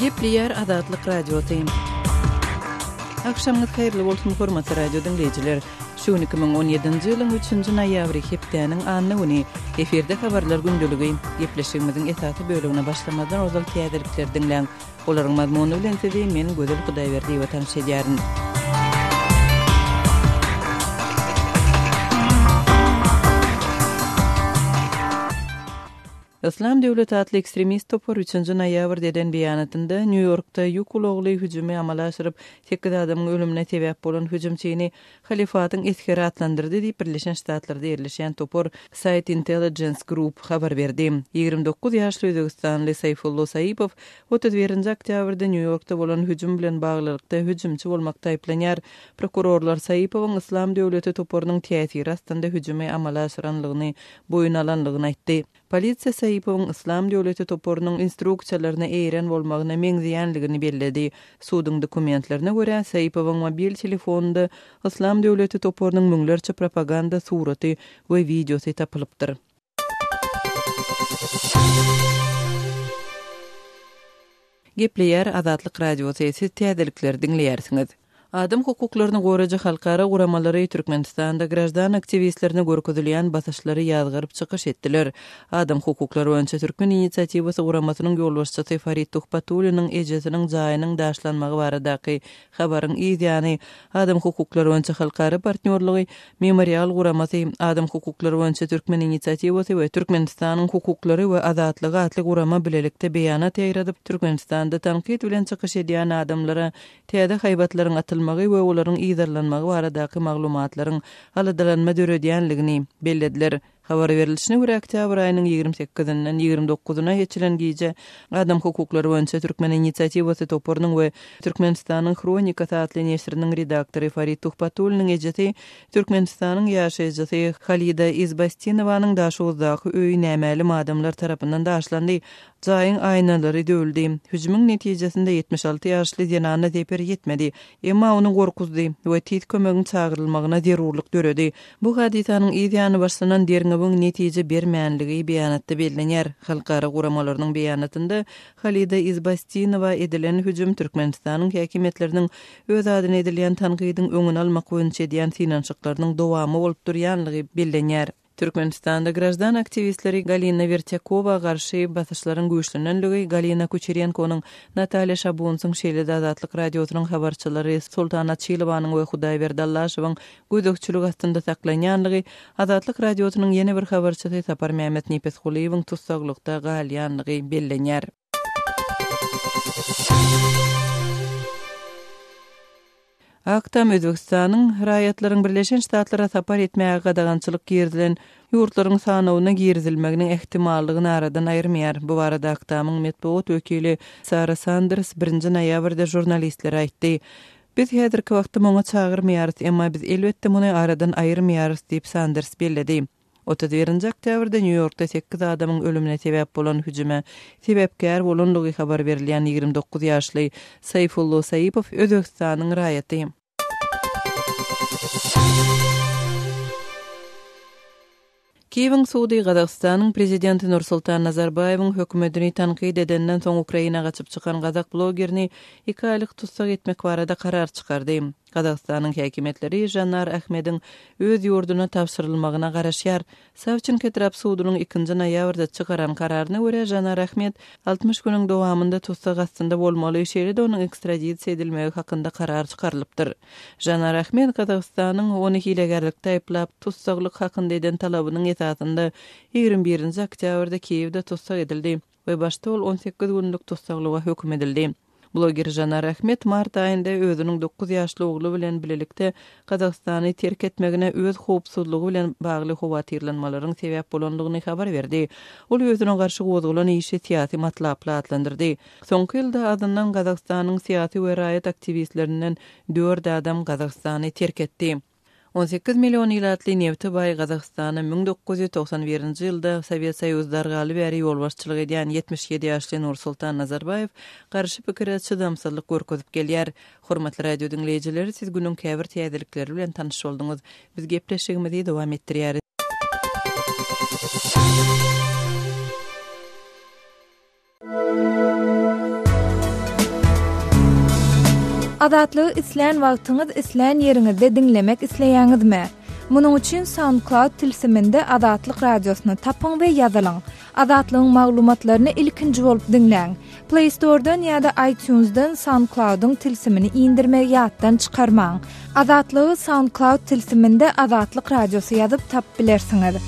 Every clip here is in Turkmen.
Gepleýär Azatlyk Radiosy. Agşamyňyz haýyrly bolsun, hormatly radio diňleýjiler! Şu gün 2017-nji ýylyň üçünji noýabry, hepdäniň anna güni. Efirde Habarlar gündeligi. Gepleşigimiziň esasy bölegine başlamazdan ozal täzelikleri diňläň. Olaryň mazmuny bilen sizi men Gözel Hudaýberdiýewa tanyş edýärin. Yslam döwleti atly ekstremist topar üçünji noýabrda eden beýanatynda Nýu-Ýorkda ýük ulagly hüjümi amala aşyryp, sekiz adamyň ölümine sebäp bolan hüjümçini Halyfatyň esgeri atlandyrdy diýip, Birleşen Ştatlarda ýerleşýän topar Site Intelligence Group habar berdi. 29 ýaşly özbegistanly Saýfullo Saipow 31-nji oktýabrda Nýu-Ýorkda bolan hüjüm bilen baglylykda hüjümçi bolmakda aýyplanýar. Prokurorlar Saipowyň Yslam döwleti toparynyň täsiri astynda hüjümi amala aşyranlygyny boýun alanlygyny aýtdy. Polisiýa Saipowyň Yslam döwleti toparynyň instruksiýalaryna eýeren bolmagyna meňzeýänligini belledi. Suduň dokumentlerine görä, Saipowyň mobil telefonynda Yslam döwleti toparynyň müňlerçe propaganda suraty we wideosy tapylypdyr. Gepleýär Azatlyk Radiosy, siz täzelikleri diňleýärsiňiz. Adam hukuklaryny goraýjy halkara guramalary Türkmenistanda graždan aktiwistlerine görkezilýän basyşlary ýazgaryp çykyş etdiler. Adam hukuklary boýunça Türkmen inisiatiwasy guramasynyň ýolbaşçysy Farid Tuhbatulliniň ejesiniň jaýynyň daşlanmagy baradaky habaryň yz ýany, Adam hukuklary boýunça halkara partnýorlygy Memorial guramasy, Adam hukuklary boýunça Türkmen inisiatiwasy we Türkmenistanyň hukuklary we azatlygy atly gurama bilelikde beýanat ýaýradyp, Türkmenistanda tankyt bilen çykyş edýän adamlara täze haýbatlaryň atylmagy we olaryň yzarlanmagy baradaky maglumatlaryň aladalanma döredýänligini bellediler. Habar berlişine görä, oktýabr aýynyň 28-inden 29-na geçilen gije Adam hukuklary boýunça Türkmen inisiatiwasy toparynyň we Türkmenistanyň Hronikasy atly neşiriniň redaktory Farid Tuhbatulliniň ejesi, Türkmenistanyň ýaşaýjysy Halida Izbastinowanyň Daşoguzdaky öýi nämälim adamlar tarapyndan daşlandy. Jaýyň aýnalary döwüldi. Hüjümiň netijesinde 76 ýaşly zenana zeper ýetmedi. Emma ony gorkuzdy we tiz kömegiň çagyrylmagyna zerurlyk döredi. Bu hadysanyň yz ýany başlanan derňewiň netije bermänligi beýanatda bellenýär. Halkara guramalarynyň beýanatynda Halida Izbastinowa edilen hüjüm Türkmenistanyň häkimiýetleriniň öz adyna edilýän tankydyň öňüni almak boýunça edýän synanyşyklarynyň dowamy bolup durýanlygy bellenýär. Türkmenistanda graždan aktiwistleri Galina Wertýakowa garşy basyşlaryň güýçlenenligi, Galina Kuçerenkonyň, Natalýa Şabunsyň, şeýle-de Azatlyk Radiosynyň habarçylary Soltan Açylowanyň we Hudaýberdi Allaşowyň gözegçilik astynda saklanýanlygy, Azatlyk Radiosynyň ýene bir habarçysy Saparmämmet Nepesgulyýewiň tussaglykda galýanlygy bellenýär. Ak Tam Özbegistanyň raýatlaryň Birleşen Ştatlara sapar etmäge gadagançylyk girizilen ýurtlaryň sanawyna girizilmeginiň ähtimallygyny aradan aýyrmaýar. Bu barada Ak Tamyň metbugat wekili Sara Sanders birinji noýabrda žurnalistlere aýtdy. Biz häzirki wagtda muňa çagyrmaýarys, emma biz elbetde muny aradan aýyrmaýarys diýip, Sanders belledi. 31-nji oktýabrda Nýu-Ýorkda sekiz adamyň ölümine sebäp bolan hüjüme sebäpkär bolandygy habar berilýän 29 ýaşly Saýfullo Saipow Özbegistanyň raýaty. Kiýewiň sudy Gazagystanyň prezidenti Nursultan Nazarbaýewiň hökümetini tankyt edenden soň Ukraina gaçyp çykan gazak blogerini iki aýlyk tussag etmek barada karar çykardy. Gazagystanyň häkimiýetleri Žanar Ahmediň öz ýurduna tabşyrylmagyna garaşýar. Sawçenko etrap sudunyň ikinji noýabrda çykaran kararyna görä, Žanar Ahmed 60 günüň dowamynda tussag astynda bolmaly, şeýle-de onuň ekstradisiýa edilmegi hakynda karar çykarylypdyr. Žanar Ahmed Gazagystanyň ony hilegärlikde aýyplap, tussaglyk hakynda eden talabynyň esasynda 21-nji oktýabrda Kiýewde tussag edildi. we başda ol 18 günlük tussaglyga höküm edildi. Bloger Žanar Ahmet mart aýynda özüniň dokuz ýaşly ogly bilen bilelikde Gazagystany terk etmegine öz howpsuzlygy bilen bagly howatyrlanmalaryň sebäp bolandygyny habar berdi. Ol özüne garşy gozgalan işi syýasy matlaply atlandyrdy. Soňky ýylda azyndan Gazagystanyň syýasy we raýat aktiwistlerinden dört adam Gazagystany terk etdi. 18 million ilatly nebte baý Gazagystana 1991-nji ýylda Sowet Soýuzy dargaly bäri ýolbaşçylyk edýän 77 ýaşly Nursultan Nazarbaýew garşy pikire çydamsyzlyk görkezip gelýär. Hormatly radio diňleýjiler, siz günüň käbir täzelikleri bilen tanyş bolduňyz. Biz gepleşigimizi dowam etdirýäris. Azatlygy islän wagtyňyz, islän ýeriňizde diňlemek isleýäňizmi? Munuň üçin SoundCloud tilsiminde Azatlyk Radiosyny tapyň we ýazylyň. Azatlygyň maglumatlaryny ilkinji bolup diňläň. Play Store-dan ýa-da iTunes-dan SoundCloud-yň tilsimini indirmegi ýatdan çykarmaň. Azatlygy SoundCloud tilsiminde Azatlyk Radiosy ýazyp tapyp bilersiňiz.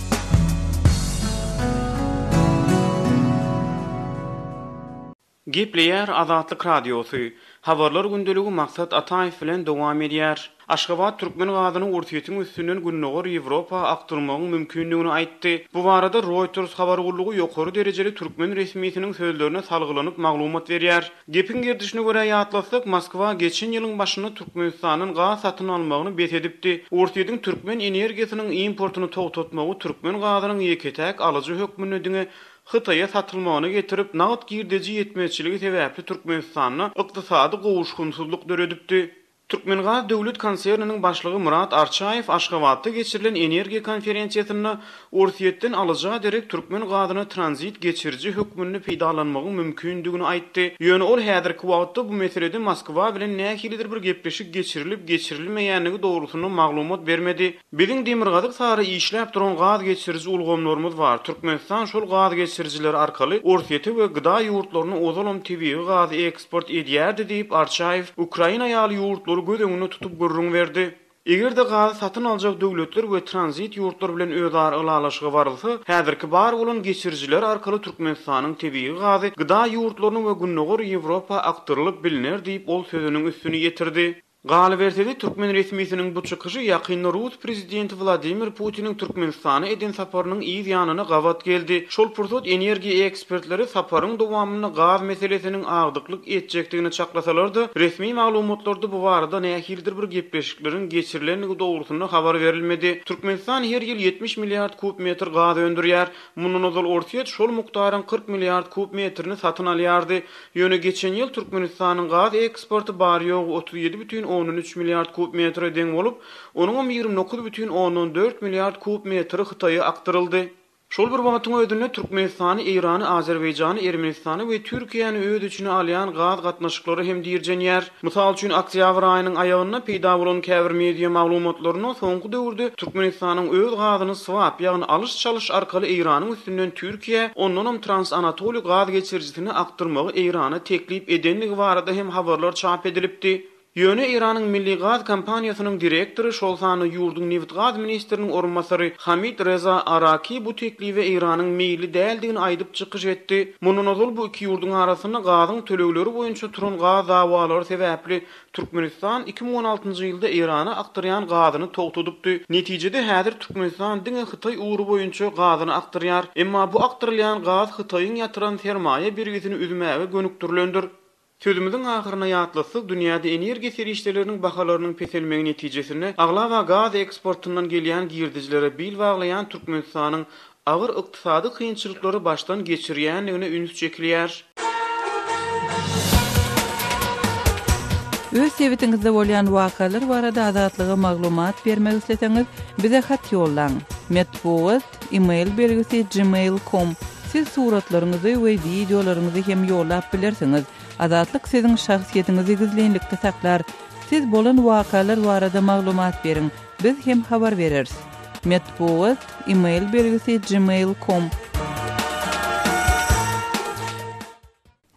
Gepleýär Azatlyk Radiosy, Habarlar gündeligi Maksat Ataýew bilen dowam edýär. Aşgabat türkmen gazyny Orsýetiň üstünden Gündogar Ýewropa akdyrmagyň mümkindigini aýtdy. Bu barada Reuters habar gullugy ýokary derejeli türkmen resmisiniň sözlerine salgylanyp maglumat berýär. Gepiň gerdişine görä ýatlatsak, Moskwa geçen ýylyň başynda Türkmenistandan gaz satyn almagyny bes edipdi. Orsýetiň türkmen energiýasynyň importyny togtatmagy türkmen gazynyň ýeke-täk alyjy hökmünde diňe Hytaýa satylmagyna getirip, nagt girdeji ýetmezçiligi sebäpli Türkmenistanda ykdysady gowuşgynsyzlyk döredipdi. Türkmengaz döwlet konserniniň başlygy Myrat Arçaýew Aşgabatda geçirilen energiýa konferensiýasynda Orsýetden alyja derek türkmen gazyny tranzit geçiriji hökmünde peýdalanmagyň mümkindigini aýtdy. Ýöne ol häzirki wagtda bu meselede Moskwa bilen nähilidir bir gepleşik geçirilip-geçirilmeýändigi dogrusynda maglumat bermedi. Biziň demirgazyk sary işläp duran gaz geçiriji ulgamlarymyz bar. Türkmenistan şol gaz geçirijiler arkaly Orsýete we gda ýurtlaryna ozalam tebigy gazy eksport edýärdi diýip, Arçaýew Ukraina ýaly ýurtlary göz öňünde tutup gürrüň berdi. Eger-de gazy satyn aljak döwletler we tranzit ýurtlar bilen özara ylalaşyga barylsa, häzirki bar bolan geçirijiler arkaly Türkmenistanyň tebigy gazy gda ýurtlaryna we Gündogar Ýewropa akdyrylyp bilner diýip, ol sözüniň üstüni ýetirdi. Galyberse-de, türkmen resmisiniň bu çykyşy ýakynda rus prezidenti Wladimir Putiniň Türkmenistana eden saparynyň yz ýanyna gabat geldi. Şol pursat energiýa ekspertleri saparyň dowamynda gaz meselesiniň agdyklyk etjekdigini çaklasalar-da, resmi maglumatlarda bu barada nähilidir bir gepleşikleriň geçirilendigi dogrusynda habar berilmedi. Türkmenistan her ýyl 70 milliard kub metr gaz öndürýär. Mundan ozal Orsýet şol mukdaryň 40 milliard kub metrini satyn alýardy. Ýöne geçen ýyl Türkmenistanyň gaz eksporty bary-ýogy 37,3 milliard kub metre deň bolup, onuňam 29,4 milliard kub metri Hytaýa akdyryldy. Şol bir wagtyň özünde Türkmenistany, Eýrany, Azerbaýjany, Ermenistany we Türkiýäni öz içine alýan gaz gatnaşyklary hem dirjenýär. Mysal üçin, oktýabr aýynyň aýagynda peýda bolan käbir media maglumatlarynda soňky döwürde Türkmenistanyň öz gazyny swap, ýagny alyş-çalyş arkaly Eýranyň üstünden Türkiýä, ondanam Trans-Anatoliý gaz geçirijisine akdyrmagy Eýrana teklip edendigi barada hem habarlar çap edilipdi. Ýöne Eýranyň milli gaz kompaniýasynyň direktory, şol sanda ýurduň nebit-gaz ministriniň orunbasary Hamid Reza Araki bu teklibe Eýranyň meýilli däldigini aýdyp çykyş etdi. Mundan ozal bu iki ýurduň arasynda gazyň tölegleri boýunça turan gaz dawalary sebäpli Türkmenistan 2016-njy ýylda Eýrana akdyrýan gazyny togtadypdy. Netijede häzir Türkmenistan diňe Hytaý ugry boýunça gazyny akdyrýar. Emma bu akdyrylýan gaz Hytaýyň ýatyran sermaýa bergisini üzmäge gönükdirilendir. Sözümiziň ahyrynda ýatlatsak, dünýäde energiýa serişdeleriniň bahalarynyň peselmegi netijesinde aglaba gaz eksportyndan gelýän girdejilere bil baglaýan Türkmenistanyň agyr ykdysady kynçylyklary başdan geçirýändigine üns çekilýär. Öz sebitiňizde bolýan wakalar barada Azatlyga maglumat bermek isleseňiz, bize hat ýollaň. Metbugat, e-mail belgisi gmail com. Siz suratlaryňyzy we wideolaryňyzy hem ýollap bilersiňiz. Azatlyk siziň şahsyýetiňizi gizlinlikde saklar. Siz bolan wakalar barada maglumat beriň, biz hem habar bereris. Metbugat, e-mail belgisi gmail com.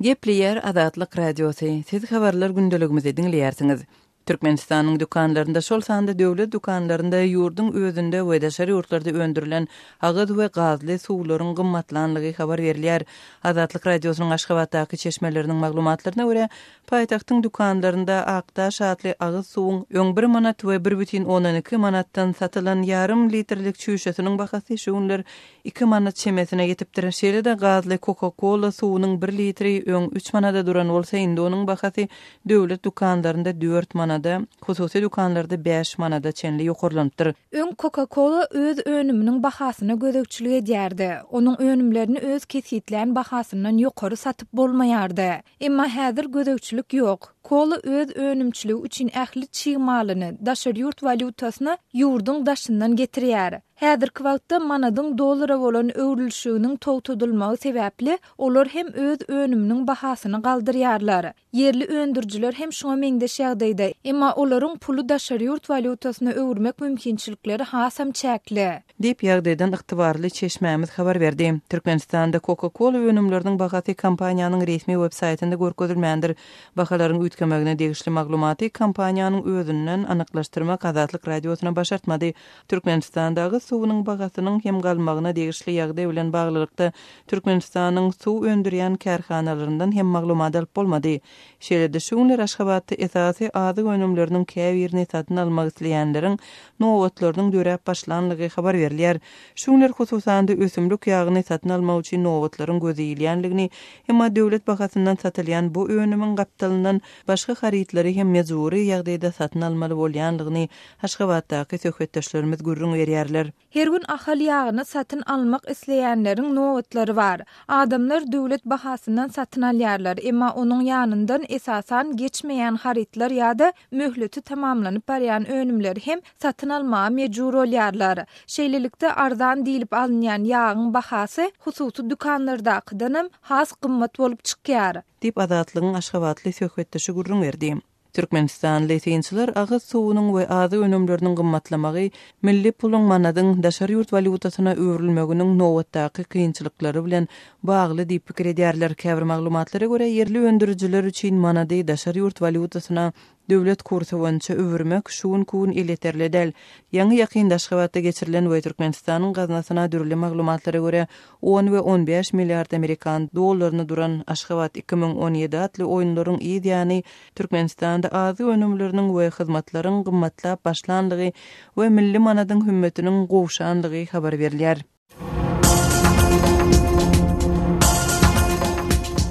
Gepleýär Azatlyk Radiosy, Siz habarlar gündeligimizi diňleýärsiňiz. Türkmenistanyň dükanlarynda, şol sanda döwlet dükanlarynda ýurduň özünde we daşary ýurtlarda öndürilen agyz we gazly suwlaryň gymmatlanlygy habar berilýär. Azatlyk Radiosynyň Aşgabatdaky çeşmeleriniň maglumatlaryna görä, paýtagtyň dükanlarynda Akdaş atly agyz suwuň öň bir manat we bir bütin ondan iki manatdan satylan ýarym litrlik çüýşesiniň bahasy şu günler Iki manat çemesine ýetipdir. Şeýle-de gazly Coca-Cola suwunyň bir litri öň üç manada duran bolsa, indi onuň bahasy döwlet dükanlarynda dört manada, hususy dükanlarda bäş manada çenli ýokarlanypdyr. Öň Coca-Cola öz önüminiň bahasyna gözegçilik edýärdi. Onuň önümlerini öz kesgitlän bahasyndan ýokary satyp bolmaýardy. Emma häzir gözegçilik ýok. Kola öz önümçiligi üçin ähli çig malyny, daşary ýurt walýutasyny ýurduň daşyndan getirýär. Häzirki wagtda manadyň dollara bolan öwrülişiginiň togtadylmagy sebäpli, olar hem öz önüminiň bahasyny galdyrýarlar. Ýerli öndürijiler hem şuňa meňzeş ýagdaýda, emma olaryň puly daşary ýurt walýutasyna öwürmek mümkinçilikleri hasam çäkli. Diýip, ýagdaýdan ygtybarly çeşmämiz habar berdi. Türkmenistanda Coca-Cola önümleriniň bahasy kompaniýanyň resmi web-saýtynda görkezilmändir. Bahalaryň üýtgemegine degişli maglumaty kompaniýanyň özünden anyklaşdyrmak Azatlyk Radiosyna başartmady. Türkmenistanda agyz suwunyň bahasynyň hem galmagyna degişli ýagdaý bilen baglylykda, Türkmenistanyň suw öndürýän kärhanalaryndan hem maglumat alyp bolmady. Şeýle-de, şu günler Aşgabatda esasy azyk önümleriniň käbirini satyn almak isleýänleriň nobatlarynyň döräp başlanlygy habar berilýär. Şu günler, hususan-da, ösümlik ýagyny satyn almak üçin nobatlaryň göze ilýänligini, emma döwlet bahasyndan satylýan bu önümiň gapdalyndan başga harytlary hem mejbury ýagdaýda satyn almaly bolýanlygyny Aşgabatdaky söhbetdeşlerimiz gürrüň berýärler. Her gün Ahal ýagyny satyn almak isleýänleriň nobatlary bar. Adamlar döwlet bahasyndan satyn alýarlar, emma onuň ýanyndan esasan geçmeýän harytlar ýa-da möhleti tamamlanyp barýan önümleri hem satyn almaga mejbur bolýarlar. Şeýlelikde, arzan diýlip alynýan ýagyň bahasy hususy dükanlardakydanam has gymmat bolup çykýar. Diýip, Azatlygyň aşgabatly söhbetdeşi gürrüň berdi. Türkmenistanly synçylar agyz suwunyň we azyk önümleriniň gymmatlamagy milli puluň manadyň daşary ýurt walýutasyna öwrülmeginiň nobatdaky kynçylyklary bilen bagly diýip pikir edýärler. Käbir maglumatlara görä, ýerli öndürijiler üçin manady daşary ýurt walýutasyna döwlet kursy boýunça öwürmek şu günki gün elýeterli däl. Ýaňy-ýakynda Aşgabatda geçirilen we Türkmenistanyň gaznasyna dürli maglumatlara görä, on we on bäş milliard amerikan dollaryna duran Aşgabat 2017 atly oýunlaryň yz ýany Türkmenistanda azyk önümleriniň we hyzmatlaryň gymmatlap başlanlygy we milli manadyň hümmetiniň gowşanlygy habar berilýär.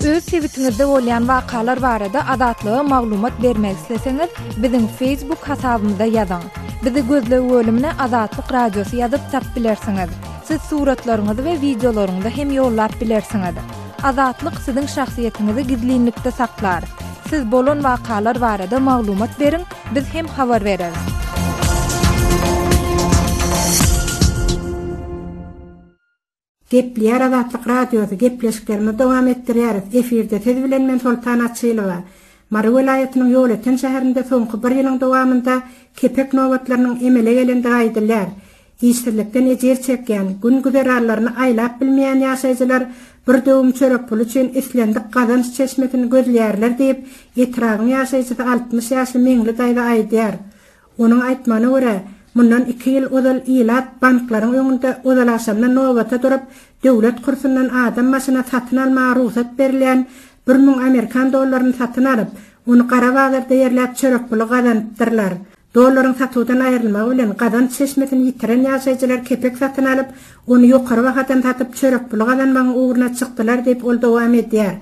Öz sebitiňizde bolýan wakalar barada Azatlyga maglumat bermek isleseňiz, biziň Facebook hasabymyza ýazyň. Bizi gözleg bölümine Azatlyk Radiosy ýazyp tap bilersiňiz. Siz suratlaryňyzy we wideolaryňyzy hem ýollap bilersiňiz. Azatlyk siziň şahsyýetiňizi gizlinlikde saklar. Siz bolan wakalar barada maglumat beriň, biz hem habar bereris. Gepleýär Azatlyk Radiosy, gepleşiklerimizi dowam etdirýäris. Efirde siz bilen men Soltan Açylowa. Mary welaýatynyň Ýolöten şäherinde soňky bir ýylyň dowamynda kepek nobatlarynyň emele gelendigi aýdylýar. Işsizlikden ejir çekýän, gün-güzeranlaryny aýlap bilmeýän ýaşaýjylar bir döwüm çörek puly üçin islendik gazanç çeşmesini gözleýärler diýip, etrabyň ýaşaýjysy 60 ýaşly Meňli daýza aýdýar. Onuň aýtmagyna görä, mundan iki ýyl ozal ilat banklaryň öňünde ozalagşamdan nobata durup, döwlet kursundan adam başyna satyn almaga rugsat berilýän 1000 amerikan dollaryny satyn alyp, ony gara bazarda ýerläp çörek puly gazanypdyrlar. Dollaryň satuwdan aýrylmagy bilen gazanç çeşmesini ýitiren ýaşaýjylar kepek satyn alyp, ony ýokary bahadan satyp çörek puly gazanmagyň ugruna çykdylar diýip ol dowam edýär.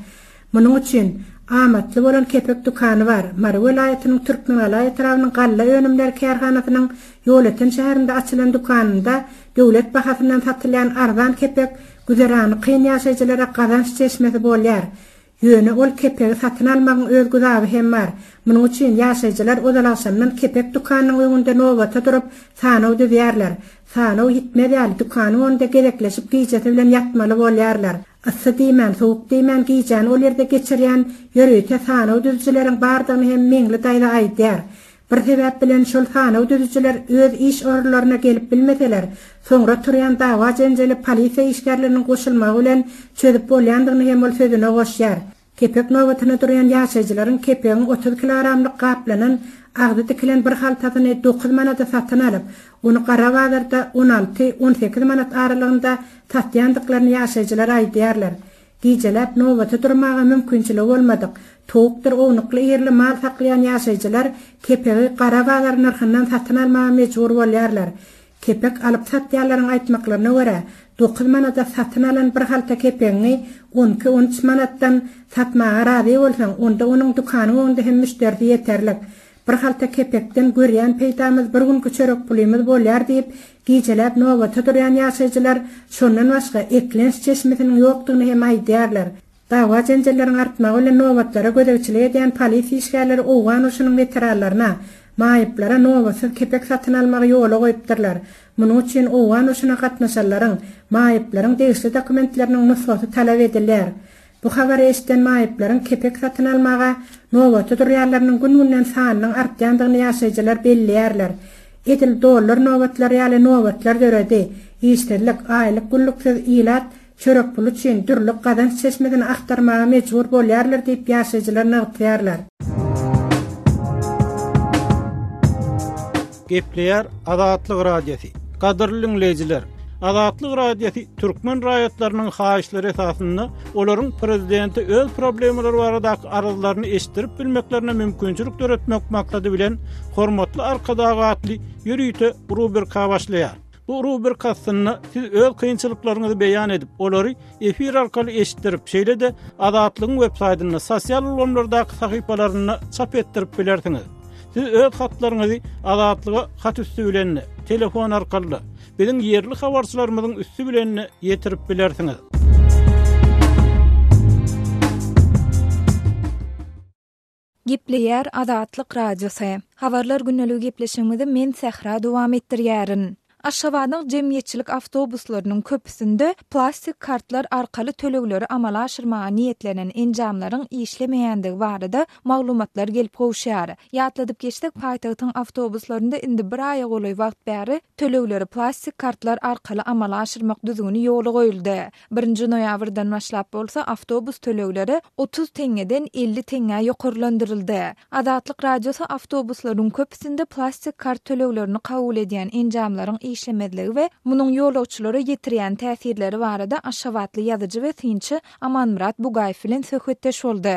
Munuň üçin amatly bolan kepek dükany bar. Mary welaýatynyň Türkmengala etrabynyň galla önümleri kärhanasynyň Ýolöten şäherinde açylan dükanynda döwlet bahasyndan satylýan arzan kepek güzerany kyn ýaşaýjylara gazanç çeşmesi bolýar. Ýöne ol kepegi satyn almagyň öz güzaby hem bar. Munuň üçin ýaşaýjylar ozalagşamdan kepek dükanynyň öňünde nobata durup, sanaw düzýärler. Sanaw ýitmez ýaly, dükanyň öňünde gezekleşip gijesi bilen ýatmaly bolýarlar. Yssy diýmän, sowuk diýmän gijäni ol ýerde geçirýän ýörite sanaw düzüjileriň bardygyny hem Meňli daýza aýdýar. Bir sebäp bilen şol sanaw düzüjiler öz iş orunlaryna gelip bilmeseler, soňra turýan dawa-jenjeli polisiýa işgärleriniň goşulmagy bilen çözüp bolýandygyny hem ol sözüne goşýar. Kepek nobatyna durýan ýaşaýjylaryň kepegiň 30 kilogramlyk gaplanan, agzy dikilen bir haltasyny dokuz manada satyn alyp, ony gara bazarda on alty, on sekiz manat aralygynda satýandyklaryny ýaşaýjylar aýdýarlar. Gijeläp nobata durmaga mümkinçiligi bolmadyk, towukdyr ownukly-irili mal saklaýan ýaşaýjylar kepegi gara bazar nyrhyndan satyn almaga mejbur bolýarlar. Kepek alyp satýanlaryň aýtmaklaryna görä, dokuz manada satyn alan bir halta kepegiňi on iki-on üç manatdan satmaga razy bolsaň, onda onuň dükanyň öňünde hem müşderisi ýeterlik. Bir halta kepekden görýän peýdamyz bir günki çörek pulymyz bolýar diýip, gijeläp nobata durýan ýaşaýjylar şondan başga eklenç çeşmesiniň ýokdugyny hem aýdýarlar. Dawa-jenjelleriň artmagy bilen nobatlara gözegçilik edýän polisiýa işgärleri owgan urşunyň weteranlaryna. Maýyplara nobatsyz kepek satyn almagy ýola goýupdyrlar. Munuň üçin owgan urşuna gatnaşanlaryň, maýyplaryň degişli dokumentleriniň nusgasy talap edilýär. Bu habary eşiden maýyplaryň kepek satyn almaga nobata durýanlarynyň gün-günden sanynyň artýandygyny ýaşaýjylar belleýärler. Edil dollar nobatlary ýaly nobatlar döredi. Işsizlik, aýlyk-günlüksiz ilat çörek puly üçin dürli gazanç çeşmesini agtarmaga mejbur bolýarlar diýip ýaşaýjylar nygtaýarlar. Gepleýär Azatlyk Radiosy. Gadyrly diňleýjiler! Azatlyk Radiosy türkmen raýatlarynyň haýyşlary esasynda olaryň prezidente öz problemalary baradaky arzlaryny eşitdirip bilmeklerine mümkinçilik döretmek maksady bilen Hormatly Arkadag atly ýörite rubrika başlaýar. Bu rubrika astynda siz öz kynçylyklaryňyzy beýan edip, olary efir arkaly eşitdirip, şeýle-de Azatlygyň web saýtynda, sosial ulgamlardaky sahypalarynda çap etdirip bilersiňiz. Siz öz hatlaryňyzy Azatlyga hat üsti bilen-de, telefon arkaly-da, biziň ýerli habarçylarymyzyň üsti bilen-de ýetirip bilersiňiz. Gepleýär Azatlyk Radiosy. Habarlar gündeligi gepleşigimizi men Sähra dowam etdirýärin. Aşgabadyň jemgyýetçilik awtobuslarynyň köpüsinde plastik kartlar arkaly tölegleri amala aşyrmaga niýetlenen enjamlaryň işlemeýändigi barada maglumatlar gelip gowuşýar. Ýatladyp geçsek, paýtagtyň awtobuslarynda indi bir aýa golaý wagt bäri tölegleri plastik kartlar arkaly amala aşyrmak düzgüni ýola goýuldy. Birinji noýabrdan başlap bolsa awtobus tölegleri 30 teňňeden 50 teňňä ýokarlandyryldy. Azatlyk Radiosy awtobuslaryň köpüsinde plastik kart töleglerini kabul edýän enjamlaryň işlemezligi we munuň ýolagçylara ýetirýän täsirleri barada aşgabatly ýazyjy we synçy Amanmyrat Bugaýew bilen söhbetdeş boldy.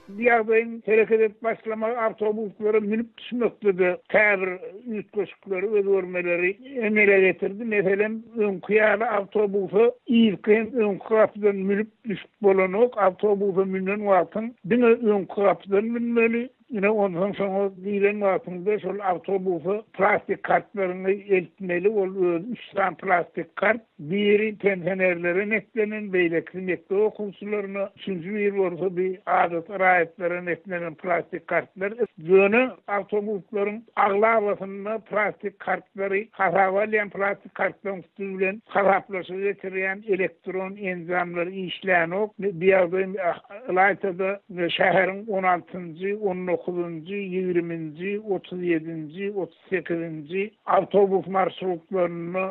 Bu ýagdaýyň hereket edip başlamagy awtobuslara münüp düşmekde-de käbir üýtgeşikleri, özgermeleri emele getirdi. Meselem, öňki ýaly awtobusa yzky hem öňki gapydan münüp düşüp bolanok. Awtobusa münen wagtyň diňe öňki gapydan münmeli. Ine, onsoň şoňa giren wagtyňda şol awtobusa plastik kartlaryňy eltmeli. Ol özi üç sany plastik kart. Biri pensionerlere netlenen, beýlekisi mekdep okuwçylaryna, üçünji biri bolsa bi adaty raýatlara netlenen plastik kartlar. Ýöne awtobuslaryň aglabasynda plastik kartlary hasaba alýan plastik kartlaryň üsti bilen hasaplaşygy geçirýän elektron enjamlar işlänok. Bu ýagdaý ylaýta-da şäheriň on altynjy, on dokuzynjy, ýigriminji, 37-nji, sekizinji awtobus marşrutlarynda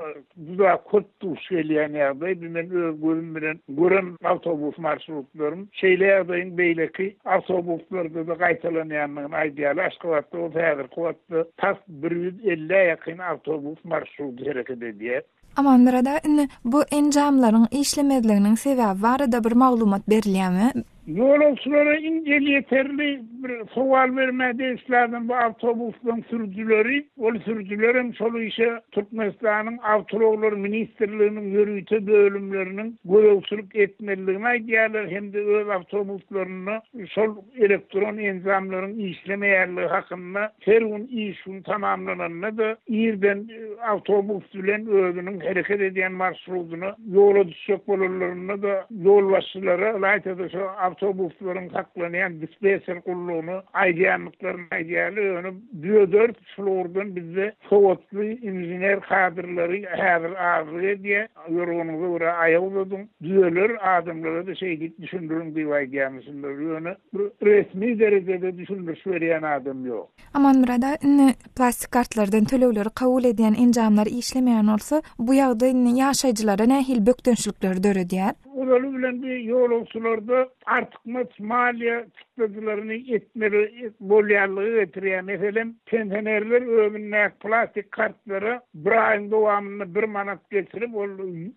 juda köp duş gelýän ýagdaý. Bu men öz gözüm bilen gören awtobus marşrutlarym. Şeýle ýagdaýyň beýleki awtobuslarda-da gaýtalanýandygyny aýdýarlar. Aşgabatda bolsa häzirki wagtda tas 150-ä ýakyn awtobus marşrudy hereket edýär. Amanmyrat aga, indi bu enjamlaryň işlemezliginiň sebäbi barada bir maglumat berilýärmi? Ýolagçylara iň elýeterli bir sowal bermäge degişli adam bu awtobuslaryň sürüjileri. Ol sürüjiler hem şol işe Türkmenistanyň Awtoulaglar ministrliginiň ýörite bölümleriniň gözegçilik etmelidigini aýdýarlar hem-de öz awtobuslarynda şol elektron enjamlaryň işlemeýänligi hakynda her gün iş gün tamamlananda-da irden awtobus bilen özüniň hereket edýän marşrudyna ýola düşjek bolanlarynda-da ýolbaşçylara, ylaýta-da şu awtobuslaryň saklanýan dispetçer gullugyna aýdýandyklaryny aýdýarlar. Ýöne düýedört şul ugurdan bizde sowatly inžener kadrlary häzir azlyk edýär. Ýorganyňyza görä aýak uzadyň, düzeler, adamlara-da şeý diýip düşündiriň diýip aýdýarmyşynlar. Ýöne bir resmi derejede düşündiriş berýän adam ýok. Amanmyrat aga, indi plastik kartlardan tölegleri kabul edýän enjamlar işlemeýän bolsa, bu ýagdaý indi ýaşaýjylara nähili bökdençlikleri döredýär? Ozaly bilen bu ýolagçylarda artykmaç maliýe çykdajylaryny etmeli bolýanlygy getirýär. Meselem, pensionerler özündäki plastik kartlara bir aýyň dowamynda bir manat geçirip, ol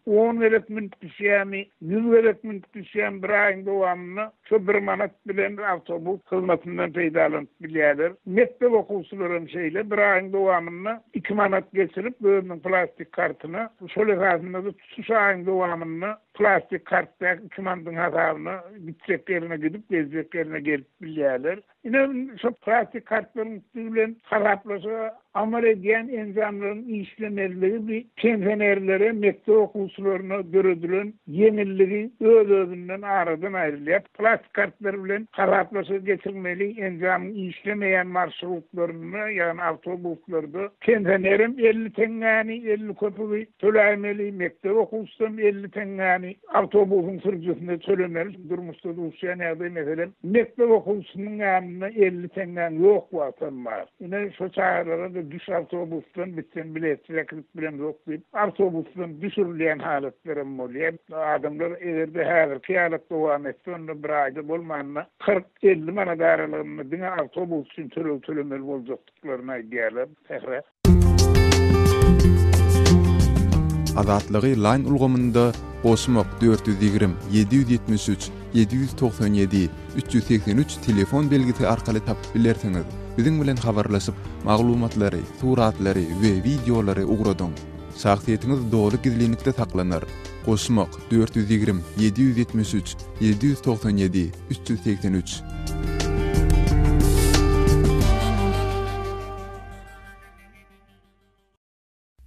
on gezek münüp düşýärmi, ýüz gezek münüp düşýärmi bir aýyň dowamynda şo bir manat bilen awtobus hyzmatyndan peýdalanyp bilýärler. Mekdep okuwçylary hem şeýle, bir aýyň dowamynda iki manat geçirip özüniň plastik kartyna, şol esasynda-da tutuş aýyň dowamynda plastik kartdaky iki manadyň hasabyna gitjek ýerine gidip, geljek ýerine gelip bilýärler. Ine, şo plastik kartlaryň üsti bilen hasaplaşyga. Amal edýän enjamlaryň işlemezligi bi pensionerlere, mekdep okuwçylaryna döredilen ýeňilligi öz-özünden aradan aýrylýar. Plastik kartlar bilen hasaplaşygy geçirmeli enjamyň işlemeýän marşrutlarynda, ýagny awtobuslarda pensionerem 50 teňňäni, 50 köpügi töläýmeli, mekdep okuwçysam 50 teňňäni awtobusyň sürüjisine tölemeli. Durmuşda duşýan ýagdaý, meselem, mekdep okuwçysynyň ýanynda 50 teňňäň ýok wagtam bar. Ine, şo çagalara-da düş awtobusdan, biz seni biletsiz äkidip bilemzok diýip, awtobusdan düşürilýän halatlaram bolýar. Adamlar eger-de häzirki ýalak dowam etse, onda bir aýda bolmanda 40, 50 manat aralygynda diňe awtobus üçin töleg tölemeli boljakdyklaryny aýdýarlar. Sähra. Azatlygy Line ulgamynda goşmak 420 773 797 383 telefon belgisi arkaly tapyp bilersiňiz. Biziň bilen habarlaşyp, maglumatlary, suratlary we wideolary ugradyň. Şahsyýetiňiz doly gizlinlikde saklanar. Goşmak 420 773 797 383.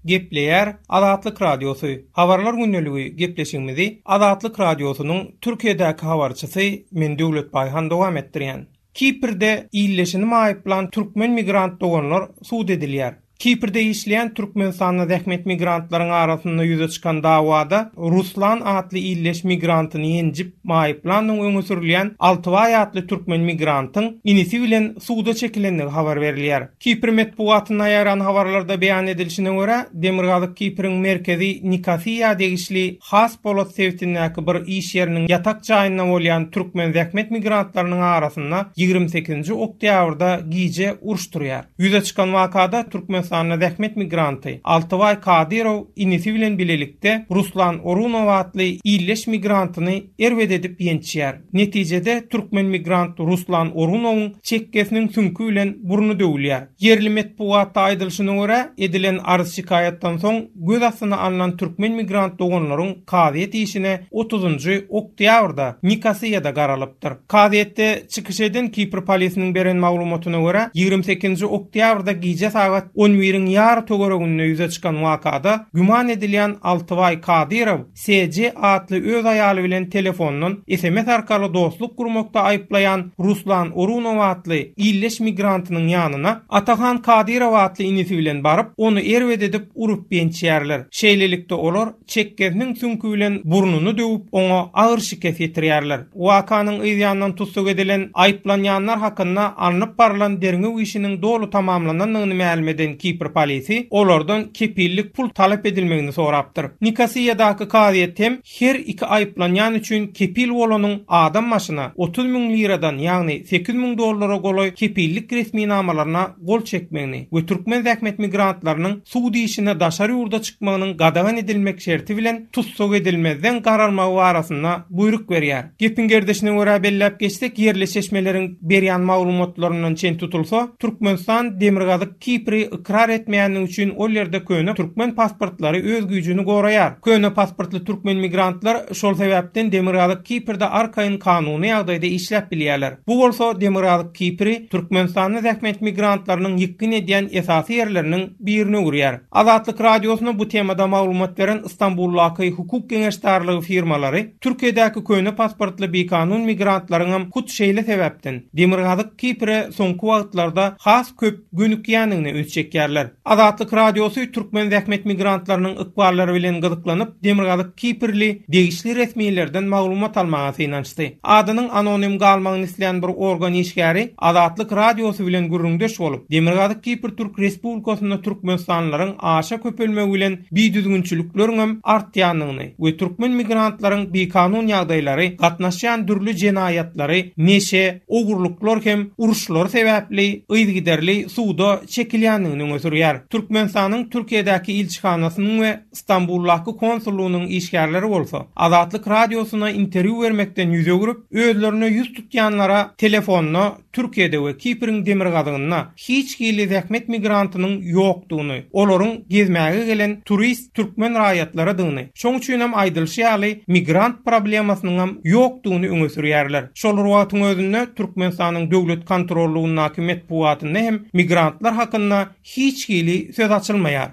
Gepleýär Azatlyk Radiosy, Habarlar gündeligi gepleşigimizi Azatlyk Radiosynyň Türkiýedäki habarçysy men Döwlet Baýhan dowam etdirýän. Kiprde illeşini maýyplan türkmen migrant doganlar sud edilýär. Kiprde işleýän türkmenistanly zähmet migrantlaryň arasynda ýüze çykan dawada Ruslan atly illeş migrantyny ýenjip maýyplandygy öňe sürülýän Altybaý atly türkmen migrantyň inisi bilen suda çekilendigi habar berilýär. Kipr metbugatynda ýaýran habarlarda beýan edilişine görä, Demirgazyk Kipriň merkezi Nikosiýa degişli Haspolat sebitindäki bir iş ýeriniň ýatak jaýynda bolýan türkmen zähmet migrantlarynyň arasynda 28-nji oktýabrda gije uruş turýar. Ýüze çykan wakada türkmenistanly zähmet migranty Altybaý Kadyrow inisi bilen bilelikde Ruslan Orunow atly illeş migrantyny erbet edip ýençýär. Netijede, türkmen migrant Ruslan Orunowyň çekgesiniň süňki bilen burny döwülýär. Ýerli metbugatda aýdylyşyna görä, edilen arz-şikaýatdan soň göz astyna alnan türkmen migrant doganlaryň kazyýet işine otuzynjy oktýabrda Nikosiýada garalypdyr. Kazyýetde çykyş eden Kipr polisiniň beren maglumatyna görä, 28-nji oktýabrda gije sagat on biriň ýary töwereginde ýüze çykan wakada güman edilýän Altybaý Kadyrow SJ atly öz aýaly bilen telefondan sms arkaly dostluk gurmakda aýyplaýan Ruslan Orunow atly illeş migrantynyň ýanyna Atahan Kadyrow atly inisi bilen baryp, ony erbet edip urup-ýençýärler. Şeýlelikde olar çekgesiniň süňki bilen burnuny döwüp, oňa agyr şikes ýetirýärler. Wakanyň yzýandan tussag edilen aýyplanýanlar hakynda alnyp barylan derňew işiniň doly tamamlanandygyny mälim eden Kipr polisi olardan kepillik pul talap edilmegini sorapdyr. Nikosiýadaky kazyýet hem her iki aýyplanýan üçin kepil bolanyň adam başyna 30 müň liradan, ýagny 8000 dollara golaý kepillik resminamalaryna gol çekmegini we türkmen zähmet migrantlarynyň sud işine daşary ýurda çykmagynyň gadagan edilmek şerti bilen tussag edilmezden garalmagy barasynda buýruk berýär. Gepiň gerdişine görä belläp geçsek, ýerli çeşmeleriň berýän maglumatlaryndan çen tutulsa, Türkmenistan Demirgazyk Kipri ykrar etmeýändigi üçin ol ýerde köne türkmen pasportlary öz güýjüni goraýar. Köne pasportly türkmen migrantlar şol sebäpden Demirgazyk Kiprde arkaýyn kanuny ýagdaýda işläp bilýärler. Bu bolsa Demirgazyk Kipri Türkmenistanda zähmet migrantlarynyň ýykgyn edýän esasy ýerleriniň birine öwürýär. Azatlyk Radiosyna bu temada maglumat beren Stambuldaky hukuk geňeşdarlygy firmalary Türkiýedäki köne pasportly bikanun migrantlaryňam hut şeýle sebäpden Demirgazyk Kipre soňky wagtlarda has köp gönükýändigine üns çekýärler. Azatlyk Radiosy türkmen zähmet migrantlarynyň ykballary bilen gyzyklanyp, Demirgazyk Kiprli degişli resmilerden maglumat almaga synanyşdy. Adynyň anonim galmagyny islän bir organ işgäri Azatlyk Radiosy bilen gürrüňdeş bolup, Demirgazyk Kipr Türk Respublikasynda türkmenistanlylaryň aşa köpelmegi bilen bidüzgünçilikleriňem artýandygyny we türkmen migrantlaryň bikanun ýagdaýlary, gatnaşýan dürli jenaýatlary, neşe, ogurlyklar hem uruşlary sebäpli yzygiderli suda çekilýändigini öňe sürýär. Türkmenistanyň Türkiýedäki ilçihanasynyň we Stambuldaky konsullygynyň işgärleri bolsa, Azatlyk Radiosyna interwýu bermekden ýüz öwrüp, özlerine ýüz tutýanlara telefonda. Türkiýede we Kipriň demirgazygynda hiç hili zähmet migrantynyň ýokdugyny, olaryň gezmäge gelen turist türkmen raýatlarydygyny, şoň üçinem aýdylyşy ýaly migrant problemasynyňam ýokdugyny öňe sürýärler. Şol bir wagtyň özünde Türkmenistanyň döwlet kontrollygyndaky metbugatynda hem migrantlar hakynda hiç hili söz açylmaýar.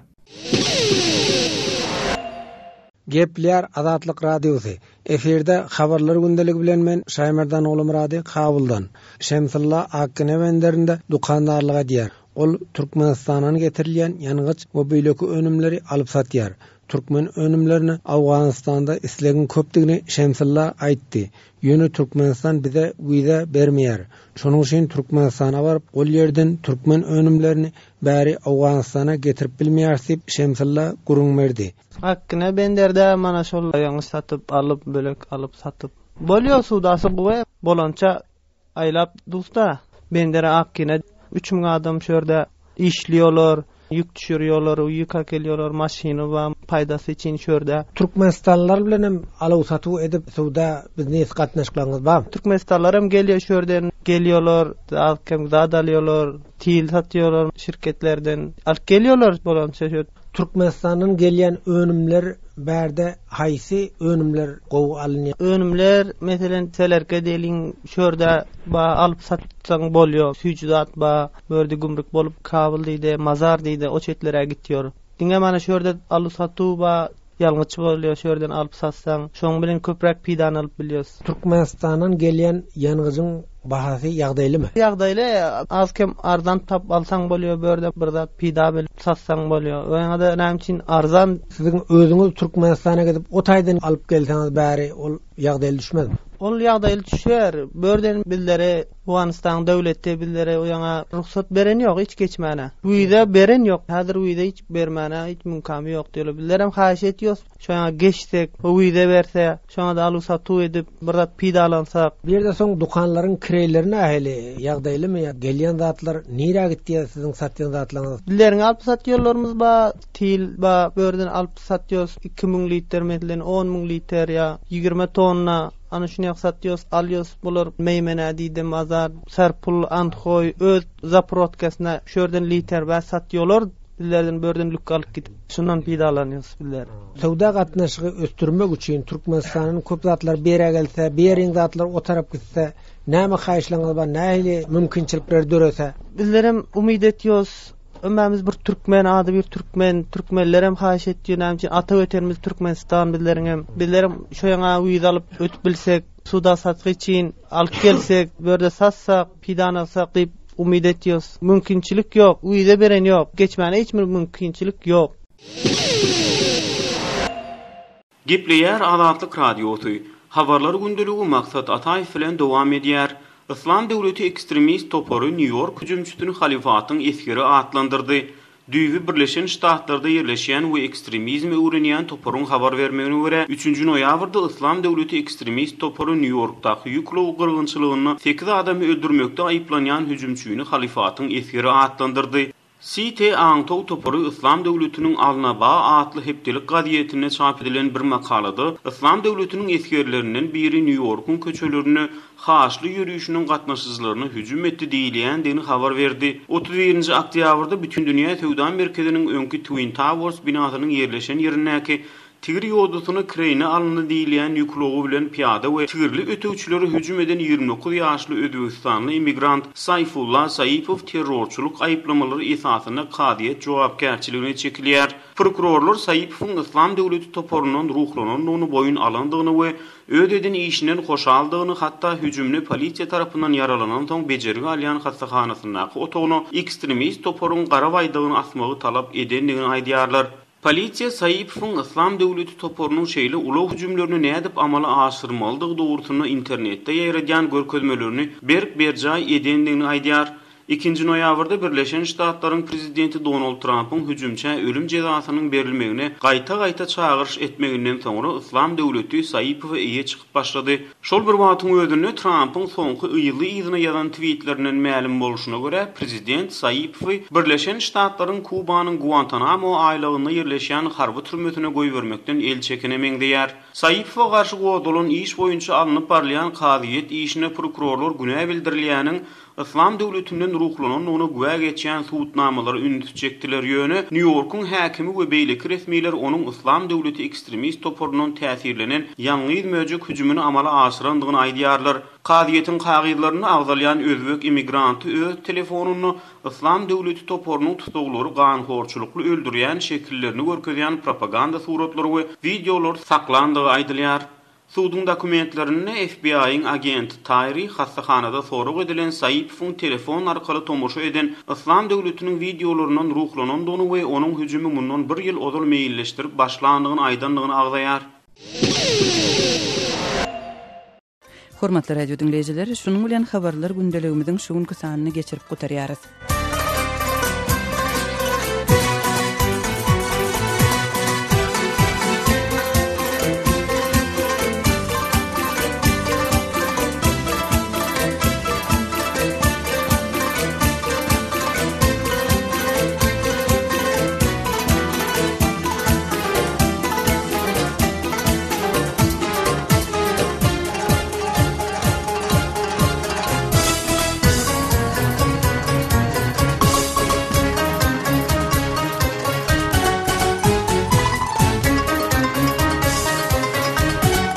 Gepleýär Azatlyk Radiosy. Efirde Habarlar gündeligi bilen men Şaýmerdan Ogulmyrady Kabuldan. Şemsulla Akgine benderinde dükandarlyk edýär. Ol Türkmenistandan getirilýän ýangyç we beýleki önümleri alyp satýar. Türkmen önümlerine Owganystanda islegiň köpdügini Şemsulla aýtdy. Ýöne Türkmenistan bize wiza bermeýär. Şonuň üçin Türkmenistana baryp, ol ýerden türkmen önümlerini bäri Owganystana getirip bilmeýäris diýip, Şemsulla gürrüň berdi. Akgine benderde mana şol ýangyç satyp alyp bölek alyp satyp bolýa sudasy gowy bolança aýlap dusda bendere akgine 3000 adam şu ýerde işliýolar ýük düşürýolar ýük akelýolar maşyny bar paýdasy üçin şu ýerde. Türkmenistanlylar bilen hem aluw-satuw edip söwda biznes gatnaşyklaryňyz barmy? Türkmenistanlylar hem gelýär şu ýerden gelýolar az kem zat alýolar til satýolar şirketlerden alyp gelýolar bolança şu Türkmenistandan gelýän önümler bärde haýsy önümler gowy alynýar? Önümler meselem selerke diýeliň şörde ba alyp satsaň bolýar süýji zat ba bu ýerde gümrük bolup Kabul diýde Mazar diýde o çetlere gitýor diňe mana şörde alu satuw ba ýalňyç bolýar şu ýerden alyp satsaň şoň bilen köpräk peýdany alyp bilýos. Türkmenistandan gelýän ýangyjyň bahasy ýagdaýlymy? Ýagdaýly az kem arzan tap alsaň bolýar bu ýerde bir zat peýda bilip satsaň bolýar. Oňada näme üçin arzan? Siziň özüňiz Türkmenistana gidip o taýdan alyp gelseňiz bäri ol ýagdaýly düşmezmi? Ol ýagdaýly düşer. Bu ýerden bizlere Owganystanyň döwleti bizlere o ýaňa rugsat beren ýok hiç geçmäne. Wiza beren ýok. Häzir wiza hiç bermäne hiç mümkamy ýok diýýärler. Bizlerem haýyş etýos şo ýaňa geçsek, o wiza berse, şoňa-da aluw-satuw edip bir zat peýdalansak. Bu ýerde soň dükanlaryň kireýleri nähili, ýagdaýlymy ýa gelýän zatlar nirä gitýär siziň satýan zatlaryňyz? Bizleriň alyp satýanlarymyz bar, til bar, bu ýerden alyp satýos 2000 litr meselen 10000 litr ýa 20 tonna ana şuny satýos, alýos, bular Meýmenä diýdi, Mazar, Sarpul, Andhoý öz zaprotkasyna şu ýerden liter bä satýolar, bizlerden bu ýerden lük alyp gidip, şundan peýdalanýos bizler. Söwda gatnaşygy ösdürmek üçin Türkmenistandan köp zatlar bu ýere gelse, bu ýeriň zatlary o tarap gitse, näme haýyşlaryňyz bar, nähili mümkinçilikler dörese? Bizlerem umyt etýos, hemmämiz bir türkmen, ady bir türkmen, türkmenlerem haýyş etýär, näme üçin ata wetenimiz Türkmenistan bizleriňem, bizlerem şo ýaňa wiza alyp ötüp bilsek, suda satgy üçin alyp gelsek, bu ýerde satsak, peýdalansak diýip umyt etýos. Mümkinçilik ýok, wiza beren ýok, geçmäne hiç bir mümkinçilik ýok. Gepleýär Azatlyk Radiosy, Habarlar gündeligi Maksat Ataýew bilen dowam edýär. Yslam döwleti ekstremist topary Nýu-Ýork hüjümçisini halyfatyň esgeri atlandyrdy. Düýbi Birleşen Ştatlarda ýerleşýän we ekstremizmi öwrenýän toparyň habar bermegine görä, üçünji noýabrda Yslam döwleti ekstremist topary Nýu-Ýorkdaky ýük ulagy gyrgynçylygynda sekiz adamy öldürmekde aýyplanýan hüjümçini halyfatyň esgeri atlandyrdy. CT aňtaw topary Yslam döwletiniň Al-Naba atly hepdelik gazetinde çap edilen bir makalada Yslam döwletiniň esgerlerinden biri Nýu-Ýorkuň köçelerinde haçly ýörişiniň gatnaşyjylaryna hüjüm etdi diýilýändigini habar berdi. 31-nji oktýabrda Bütindünýä söwda merkeziniň öňki Twin Towers binasynyň ýerleşen ýerindäki tigir ýodasyna kireýine alyndy diýilýän ýük ulagy bilen pyýada we tigirli ötegçilere hüjüm eden 29 ýaşly özbegistanly immigrant Saýfulla Saipow terrorçylyk aýyplamalary esasynda kazyýet jogapkärçiligine çekilýär. Prokurorlar Saipowyň Yslam döwleti toparyndan ruhlanandygyny boýun alandygyny we Öz eden işinden hoşaldygyny, hatda hüjümde polisiýa tarapyndan ýaralanansoň bejergi alýan hassahanasyndaky otagyna ekstremist toparyň gara baýdagyny asmagy talap edendigini aýdýarlar. Polisiýa Saipowyň Yslam döwleti toparynyň şeýle ulag hüjümlerini nädip amala aşyrmalydygy dogrusynda internetde ýaýradýan görkezmelerini berk berjaý edendigini aýdýar. Ikinji noýabrda Birleşen Ştatlaryň prezidenti Donald Trampyň hüjümçä ölüm jezasynyň berilmegine gaýta-gaýta çagyryş etmeginden soňra Yslam döwleti Saipowa eýe çykyp başlady. Şol bir wagtyň özünde Trampyň soňky yzly-yzyna ýazan twitlerinden mälim bolşuna görä, prezident Saipowy Birleşen Ştatlaryň Kubanyň Guantanamo aýlagynda ýerleşýän harby türmesine goýbermekden el çekene meňzeýär. Saipowa garşy gozgalan iş boýunça alnyp barylýan kazyýet işine prokurorlar günä bildirilýäniň. Yslam döwletinden ruhlanandygyna güwä geçýän subutnamalara ünsi çekdiler, ýöne Nýu-Ýorkuň häkimi we beýleki resmiler onuň Yslam döwleti ekstremist toparyndan täsirlenen ýalňyz möjek hüjümini amala aşyrandygyny aýdýarlar. Kazyýetiň kagyzlarynda agzalýan özbek immigranty öz telefonynda Yslam döwleti toparynyň tussaglary ganhorçulykly öldürýän şekillerini görkezýän propaganda suratlary we wideolary saklandygy aýdylýar. Suduň dokumentlerinde FBI-iň agenti Taýri hassahanada sorag edilen Saipowyň telefon arkaly tomaşa eden Yslam döwletiniň wideolaryndan ruhlanandygyny we onuň hüjümi mundan bir ýyl ozal meýilleşdirip başlandygyny aýdandygyny agzaýar. Hormatly radio diňleýjiler, şunuň bilen habarlar gündeligimiziň şu günki sanyny geçirip gutarýarys.